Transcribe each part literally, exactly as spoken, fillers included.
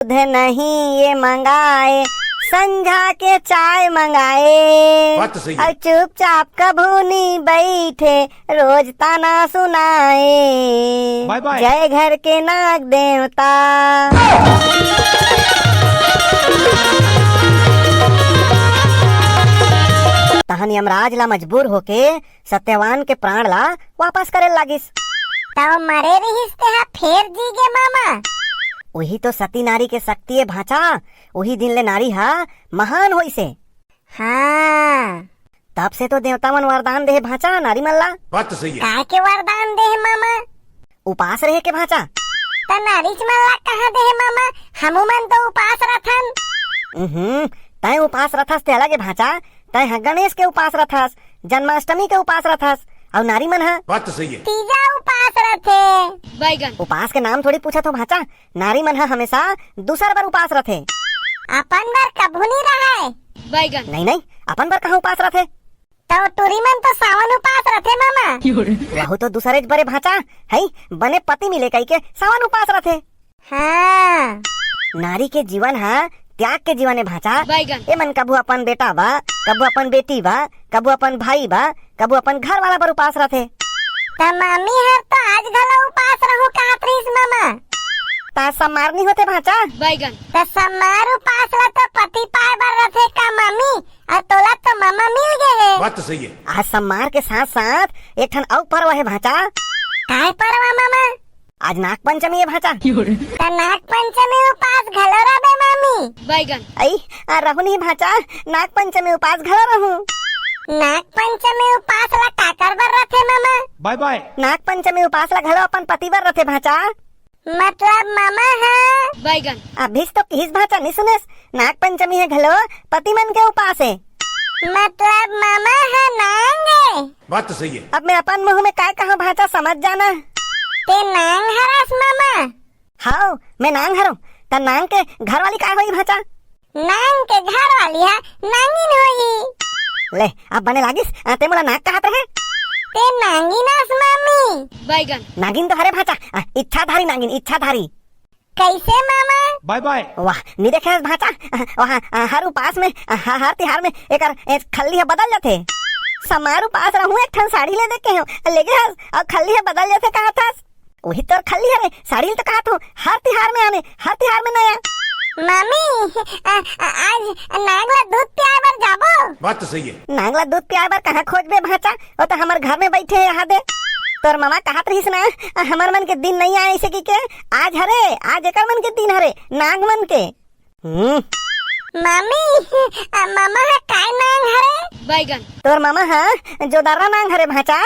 दूध नहीं ये मंगाए, संझा के चाय मंगाए। बात तो सही है। अउ चुपचाप कभू नी बैठे, रोज ताना सुनाए। बाय बाय। जय घर के नाग देवता। तहन यमराज ला मजबूर होके सत्यवान के प्राण ला वापस करे लागिस। तव मरे रिहिस तेहा फेर जी गे मामा। उही तो सती नारी के शक्ति ए भांचा, उही दिन ले नारी हा महान होइसे। हाँ। तब से तो देवता मन वरदान देहे भांचा नारी मन ला। बात तो सही है। काय के वरदान देहे मामा? उपास रहे के भांचा। त नारीच मन ला कहाँ देहे मामा? हमू मन तो उपास रथन। उहुं, तैं उपास रथस ते अलग ए भांचा, तैं ह गणेश के उपास रथस, जन्माष्टमी के उपास रथस, अउ नारी मन ह बात तो सही है। तीजा उपास रथे। बैगन। उपास के नाम थोड़ी पूछत हो भांचा, नारी मन ह हमेशा दूसर बर उपास रथे। अपन बर कभू नी रहय। बैगन। नहीं, नहीं, अपन बर कहाँ उपास रथे? त टूरी मन तो सावन उपास रथे मामा। वहू तो दूसरेच बरे भांचा, है बने पति मिले कहिके सावन उपास रथे। हाँ। नारी के जीवन ह त्याग के जीवन ए भांचा। बैगन। ए मन कभू अपन बेटा बा, कभू अपन बेटी बा, कभू अपन भाई बा, कभू अपन घर वाला बर उपास रथे। त मामी हर तो आज घलो उपास रहूं कहत रहिस मामा। त समार नी होथे भांचा। बैगन। त समार उपास ला तो पति पाए बर रथे का मामी? अउ तोला तो मामा मिल गे हे। बात तो सही है। आज समार के साथ साथ एक ठन अउ पर्व हे भांचा। काय पर्व मामा? आज नाग पंचमी हे भांचा। त नाग पंचमी उपास घलो रबे मामी? बैगन। अई, आ रहू नहीं भांचा, नाग पंचमी उपास घलो रहू। नाग पंचमी उपास ला काकर बर रथे मामा? बाय बाय। नाग पंचमी उपास ला घलो अपन पति बर रथे भांचा। मतलब मामा ह? बैगन। अभिस तो किहिस भांचा नी सुनेस, नाग पंचमी ह घलो पति मन के उपास हे। मतलब मामा ह नांग हे? बात तो सही है। अब मैं अपन मुंह में काय कहा भांचा समझ जाना। ते नांग हरस मामा? हाव, मैं नांग हरंव। त नांग के घर वाली काय होई भांचा? नांग के घर वाली ह नांगिन होही। ले, अब बने लागिस, आ, ते मोला नाग कहत रहे? ते नांगिन अस मामी। बैगन। नागिन तो हरे भांचा, आ, इच्छाधारी नागिन, इच्छाधारी। कैसे मामा? बाय बाय। वाह, नी देखे हस भांचा, आ, वहाँ, आ, हर उपास में, आ, हर, हर तिहार में एकर, ए, खल्ली ह बदल जाथे। समार उपास रहूं एक ठन साड़ी ले देखे हंव, ले गे हस, अउ खल्ली ह बदल जाथे कहत हस। वही तोर खल्ली हरे, साड़ी ल तो कहत हूँ, हर तिहार में आने, हर तिहार में नया। मामी, आ, आ, आज नाग ला दूध पियाए बर जाबो? बात तो सही है। नाग ला दूध पियाए बर कहाँ खोजबे भांचा? वो तो हमर घर में बैठे हे यहाँ दे। तोर मामा कहत रहिस ना, आ, हमर मन के दिन नहीं आए इसे की के, आज हरे, आज एकर मन के दिन हरे, नाग मन के। हम्म। मामी, आ, मामा ह काय नांग हरे? बैगन। तोर मामा ह जोदारा नांग हरे भांचा।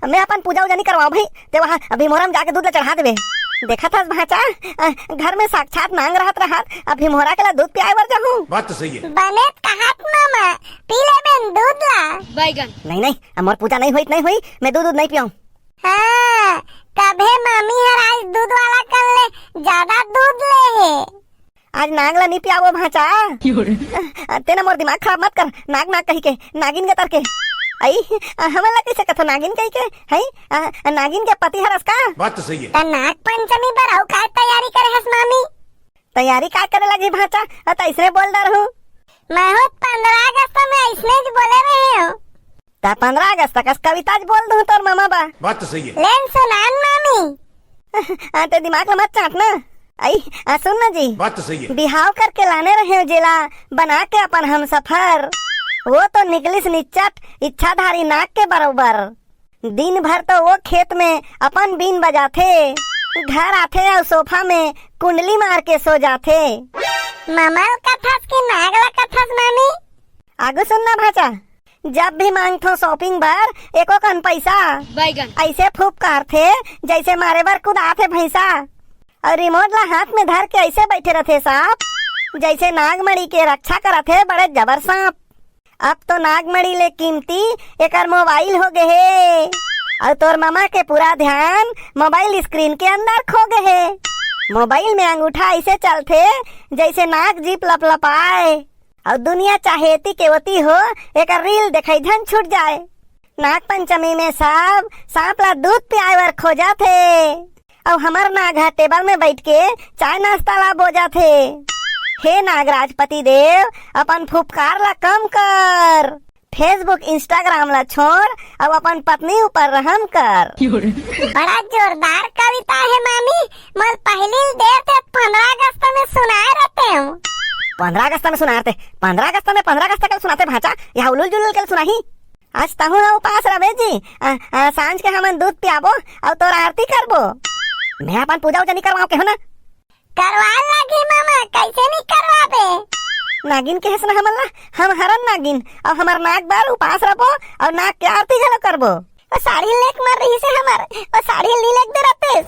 मैं अपन पूजा उजा नहीं करवाओ भाई, ते वहाँ भीमोरा म जाके दूध ला चढ़ा देबे। देखत हस भांचा, अ, घर में साक्षात नांग रहत रहत, अब भीमोरा के ला दूध पियाए बर जाहूँ। बात तो सही है। बने कहत मामा, पी ले बेन दूध ला। बैगन। नहीं, नहीं, अब मोर पूजा नहीं होई, नहीं होई, मैं दूध, दूध नहीं पियाऊँ। हाँ, तभे मामी हर आज दूध वाला कन ले ज्यादा दूध ले हे। आज नाग ला नी पियाबो भांचा। तेना मोर दिमाग खराब मत कर, नाग नाग कही के, नागिन के तरके। अई, हमन ला कैसे कथो नागिन कही के, हई? नागिन के पति हरस का? बात तो सही है। त नाग पंचमी बर अउ काय तैयारी करे हस मामी? तैयारी काय करे लगी भांचा? अ, त इसने बोल डर हूँ। महूँ त पंद्रह अगस्त में इसने ज बोले रहे हूँ। त पंद्रह अगस्त तक कविता ज बोल दूं तोर मामा बा। बात तो सही है। लेन सुनान मामी। आ, ते दिमाग ला मत चाट ना। आई, आ, सुन ना जी। बात तो सही है। बिहाव करके लाने रहे हो जेला, बना के अपन हम सफर। वो तो निकलिस निच्चट, इच्छाधारी नाग के बरोबर। दिन भर तो वो खेत में अपन बीन बजाथे, घर आथे अउ सोफा में कुंडली मार के सो जाथे। मामा ल कथस के नाग ला कथस मामी? आगू सुन ना भांचा, जब भी मांगथो shopping बर एको कन पैसा, बैगन। ऐसे फूफकारथे जैसे मारे बर कुदाथे भैंसा। अउ remote ला हाथ में धर के ऐसे बैठे रथे सांप, जैसे नागमणि के रक्षा करथे बड़े जबर सांप। अब तो नागमणि ले कीमती एकर mobile हो गे हे। अउ तोर ममा के पूरा ध्यान mobile screen के अंदर खो गे हे। Mobile में अंगूठा ऐसे चलथे जैसे नाग जीभ लपलपाए। अउ दुनिया चाहे एती के ओती हो, एकर reel देखई झन छूट जाए। नाग पंचमी में सब सांप ला दूध पियाए बर खोजत हे। अउ हमर नाग ह टेबल में बइठ के चाय नाश्ता ला बोजत हे। हे नागराज पति देव, अपन फुफकार ला कम कर, Facebook, Instagram ला छोड़ अउ अपन पत्नी ऊपर रहम कर। बड़ा जोरदार कविता हे मामी, मोला पहिली ले देते पंद्रह अगस्त में सुनाए रहते हूँ। पंद्रह अगस्त में सुनाए रहते, पंद्रह अगस्त में, पंद्रह अगस्त के सुनाते भांचा, यहाँ उलुल जुलुल के सुनाही। आज तहूँ ह उपास रबे जी, आ, आ, सांझ के हमन दूध पियाबो अउ तोर आरती करबो। मैं अपन पूजा उजा नहीं करवाओ केहो ना। करवा लागी मामा, कैसे नहीं करवाबे? नागिन केहेस ना हमन ला, हम हरन नागिन, अउ हमर नाग बर उपास रबो अउ नाग के आरती घलो करबो। ओ साड़ी लेक मर रही से हमर, ओ साड़ी नी लेक दे रहतेस।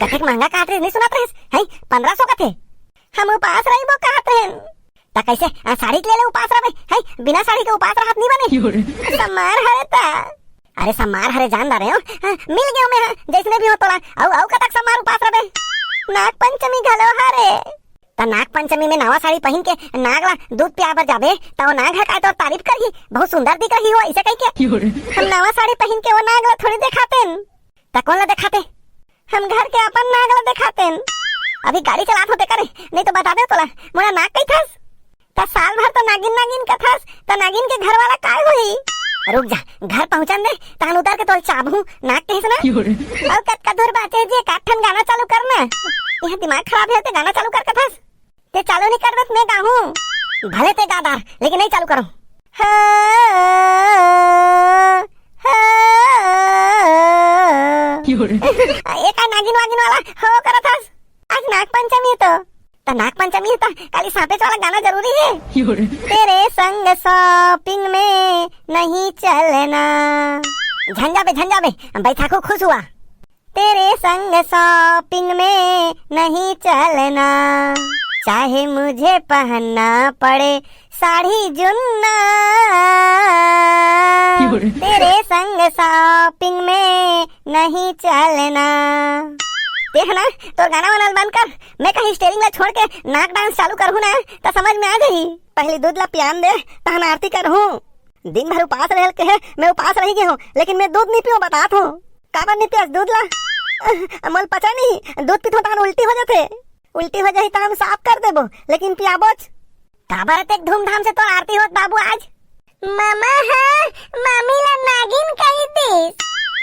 कतेक महंगा कहत रहिस, नहीं सुनत रहिस, है पंद्रह सौ कथे। हम उपास रहिबो कहत हन। त कैसे, आ, साड़ी के ले ले उपास रहबे? है, बिना साड़ी के उपास रहत नहीं बने। सम्मार हरे त। अरे सम्मार हरे जान डारे हो, हाँ, मिल गयो मैं, हाँ, जैसने भी हो तोला। अउ, अउ कतक सम्मार उपास रहबे? नाग पंचमी घलो हरे। त नाग पंचमी में नवा साड़ी पहिन के नाग ला दूध पिया बर जाबे, त वो नाग ह काय तोर तारीफ करही, बहुत सुंदर दिख रही हो, ऐसे कह के। हम नवा साड़ी पहिन के वो नाग ला थोड़ी देखातेन। त कोन ला देखाते? हम घर के अपन नाग ला देखातेन। अभी गाड़ी चलात होते करे, नहीं तो बता दे तोला, मोला नाग कही थस। त साल भर तो नागिन नागिन कथस, त नागिन के घर वाला काय होही? रुक जा, घर पहुंचन दे, तहन उतर के तोल चाबहू, नाग कहिस ना। अउ कतका दूर बाचे जी, एक आध ठन गाना चालू कर ना। यहाँ दिमाग खराब है, ते गाना चालू कर कथस। ते चालू नहीं करबे त मैं गाहूँ। भले ते गा डार, लेकिन नहीं चालू करो। हाँ, हाँ। एक आ नागिन वागिन वाला हो करत हस। आज नाग पंचमी हे तो। त नाग पंचमी हे त काली सांपेच वाला गाना जरूरी हे। तेरे संग शॉपिंग में नहीं चलना। झंझा बे, झंझा बे, बैठाखू खुश हुआ। तेरे संग शॉपिंग में नहीं चलना, चाहे मुझे पहनना पड़े साड़ी जुन्ना। तेरे संग शॉपिंग में नहीं चलना। ते ह ना, तोर गाना वाना बंद कर, मैं कहीं स्टेरिंग ला छोड़ के नाक डांस चालू करहूँ ना, त समझ में आ जाही। पहली दूध ला पियान दे, तहन आरती करहूँ। दिन भर उपास रहल के हे, मैं उपास रही गे हूँ, लेकिन मैं दूध नहीं पीऊँ, बतात हूँ। काबर नहीं पियस दूध ला? मोल पचा नहीं, दूध पीथों तहन उल्टी हो जाथे। उल्टी हो जाही त हम साफ कर देबो, लेकिन पियाबोच। काबर अतेक धूमधाम से तोर आरती होत बाबू आज? मामा ह मामी ला नागिन कही दिस।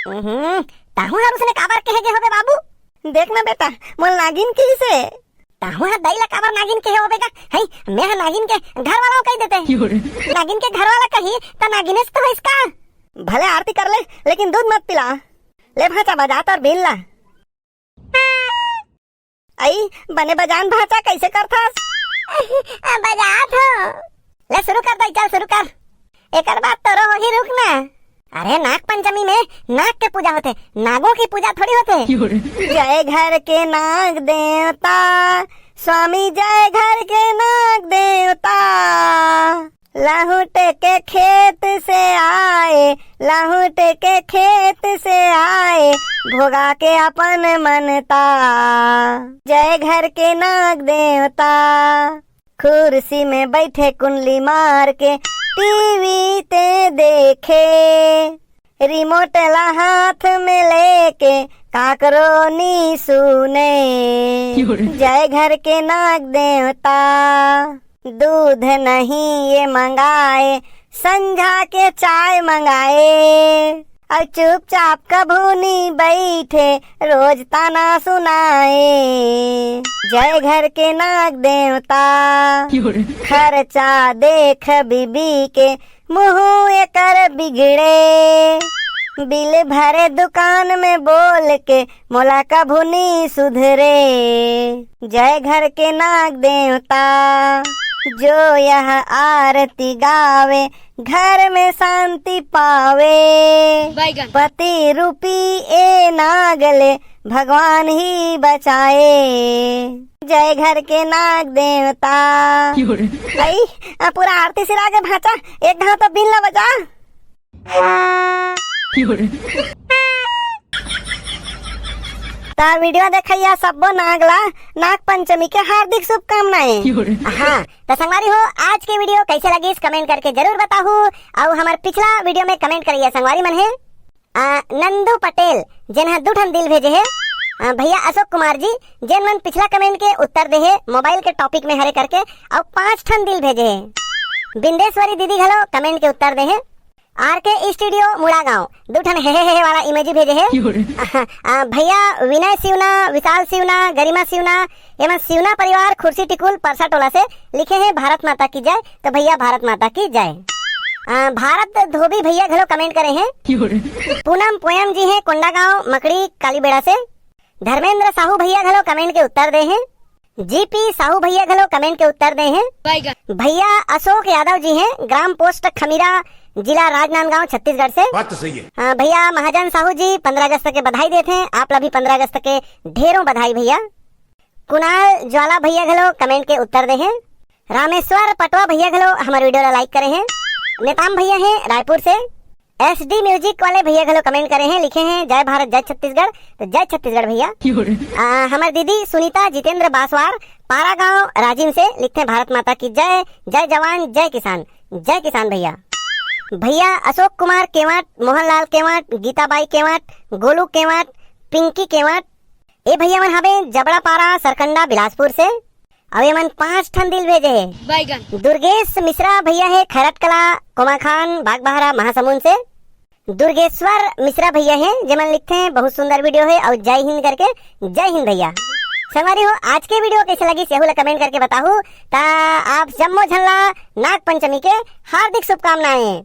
हम्म, ताहू हर उसने काबर कहे गे होबे बाबू? देख ना बेटा, मोल नागिन कहिसे। ताहू ह दई ला काबर नागिन कहे होबे गा? है, मैं ह नागिन के घर वाला कही देते। नागिन के घर वाला कही त नागिनेस तो होइस का? भले आरती कर ले, लेकिन दूध मत पिला। ले भांचा बजा तोर बीन ला। आई, बने बजान भांचा, कैसे करथस? बजात हो। ले शुरू कर दई, चल शुरू कर। एकर बाद तोरो होही, रुक ना। अरे नाग पंचमी में नाग के पूजा होथे, नागों की पूजा थोड़ी होथे। जय घर के नाग देवता, स्वामी जय घर के नाग देवता। लहुट के खेत से आए, लहुट के खेत से आए, भोगा के अपन मनता। जय घर के नाग देवता, कुर्सी में बैठे कुंडली मार के, टीवी ते देखे, रिमोट ला हाथ में लेके, काकरो नी सुने। जय घर के नाग देवता, दूध नहीं ये मंगाए, संझा के चाय मंगाए, अउ चुपचाप कभू नी बैठे, रोज ताना सुनाए। जय घर के नाग देवता, खर्चा देख बीबी के, मुँह एकर बिगड़े, बिल भरे दुकान में बोल के, मोला कभू नी सुधरे। जय घर के नाग देवता, जो यह आरती गावे, घर में शांति पावे। बैगन। पति रूपी ए नाग ले, भगवान ही बचाए। जय घर के नाग देवता। आई, आ, पूरा आरती सिरा गे भांचा, एक घाव तो बीन ला बजा। त वीडियो देखइया सब्बो नाग ला नाग पंचमी के हार्दिक शुभकामनाएं। हाँ, त संगवारी हो, आज के वीडियो कैसे लगिस, comment करके जरूर बताहू। अउ हमर पिछला वीडियो में comment करिया संगवारी मन हे, आ, नंदू पटेल, जेन ह दू ठन दिल भेजे हे, अ, भैया अशोक कुमार जी, जेन मन पिछला कमेंट के उत्तर दे हे, मोबाइल के टॉपिक में हरे करके, अउ पांच ठन दिल भेजे हे। बिंदेश्वरी दीदी घलो कमेंट के उत्तर दे हे। आर के स्टूडियो मुड़ागांव दू ठन हे, हे, हे, हे वाला इमोजी भेजे हे। अ, अ, भैया विनय सिवना, विशाल सिवना, गरिमा सिवना, एमन सिवना परिवार खुर्सी टिकुल परसा टोला से लिखे हे भारत माता की जय। तो भैया भारत माता की जय। अ, भारत धोबी भैया घलो कमेंट करे हे। पूनम पोयम जी हे कोंडागांव मकड़ी कालीबेड़ा से। धर्मेंद्र साहू भैया घलो कमेंट के उत्तर दे हे। जीपी साहू भैया घलो कमेंट के उत्तर दे हे। भैया अशोक यादव जी हे, ग्राम पोस्ट खमीरा, जिला राजनांदगांव, छत्तीसगढ़ से। बात तो सही है। हाँ, भैया महाजन साहू जी पंद्रह अगस्त के बधाई देथे, आप ला भी पंद्रह अगस्त के ढेरों बधाई भैया। कुणाल ज्वाला भैया घलो कमेंट के उत्तर दे हे। रामेश्वर पटवा भैया घलो हमर वीडियो ला लाइक करे हे। नेताम भैया हे रायपुर से। एसडी म्यूजिक वाले भैया घलो कमेंट करे हे, लिखे हे जय भारत जय छत्तीसगढ़। तो जय छत्तीसगढ़ भैया। आ, हमर दीदी सुनीता जितेंद्र बासवार पारा गांव राजिम से लिखथे भारत माता की जय, जय जवान जय किसान, जय किसान भैया। भैया अशोक कुमार केवाट, मोहनलाल केवाट, गीताबाई केवाट, गोलू केवाट, पिंकी केवाट, ए भैया मन हवे जबड़ा पारा सरकंडा बिलासपुर से। अउ एमन पांच ठन दिल भेजे हे। दुर्गेश मिश्रा भैया हे खैरट कला, कोमाखान, बागबहरा, महासमुंद से। दुर्गेश्वर मिश्रा भैया हे, जेमन लिखथे बहुत सुंदर वीडियो हे अउ जय हिंद करके। जय हिंद भैया। संगवारी हो, आज के वीडियो कैसे लगिस, एहू ला कमेंट करके बताहू। ता आप जम्मो झन ला नाग पंचमी के हार्दिक शुभकामनाएं।